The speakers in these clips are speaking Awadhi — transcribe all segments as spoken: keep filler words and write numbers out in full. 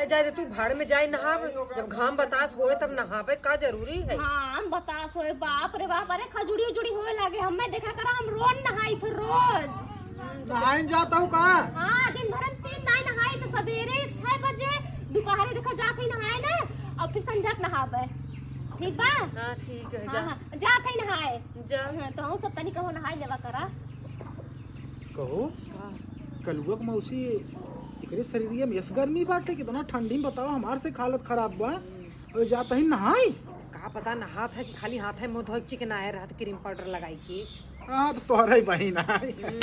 जाए दे, तू भाड़ में जाए नहावे, जब घाम बतास होए तब नहावे का जरूरी है? घाम बतास होए, बाप रे बाप, अरे खजुड़ी उजुड़ी होए लागे, हमें देखा करा, हम रोज नहाई थे, रोज। नहाए जाता हूँ का? हाँ, दिन भर में तीन दाई नहाई थे, सवेरे छह बजे, दोपहरे देखा जात ही नहाए ना, और फिर संझा के नहावे, ठीक बा? हाँ, ठीक है, हाँ, जा। हाँ, जात ही नहाए। जा। हाँ, तो हम सब तनी कहो नहाए लेवा करा। कहो, का? कलुआ के मौसी, एकरे शरीरिया में ऐस गर्मी बाटे, कितना ठंडी में बताओ, हमार से हालत खराब बा। और जाता ही नहाई। का पता नहात है कि खाली हाथ है मुंह धोए के चिकनाए रहत क्रीम पाउडर लगाई के। हाँ, तो तोहरा ही बहिन है। हम्म,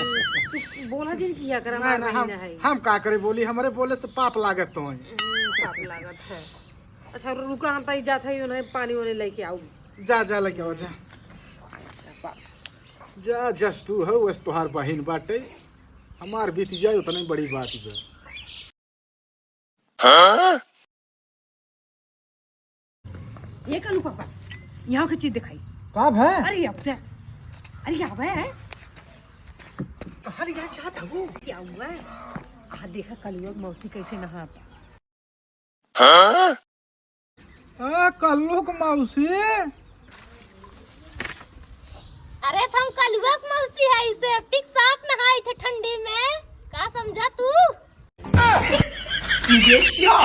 तू बोला जिन किया कर, ना, हमार ना, बहिन हम, है। हम का करे बोली, हमरे बोले से तो पाप लागत तो है। हम्म, पाप लागत है। अच्छा, रुका, हम तई जात है, उन्हें पानी उन्हें लेके आऊ। जा, जा, लेके आओ, जा। जा, जस तू हो, वस तोहार बहिन बाटे। हमार बीत जाए, उतने बड़ी बात बा। ये कालू पापा, यहाँ के चीज दिखाई। का भे? अरे, अब से, अरे, यहाँ पे है। कहाँ ले जाए चाहत हबू? क्या हुआ? आ, देखा, कलुआ के मौसी कैसे नहाता। हाँ? आ, कल्लू के मौसी। अरे, त हम कलुआ के मौसी है, इसे टिक साथ नहाई थे ठंडी में। का समझा तू? ये क्या?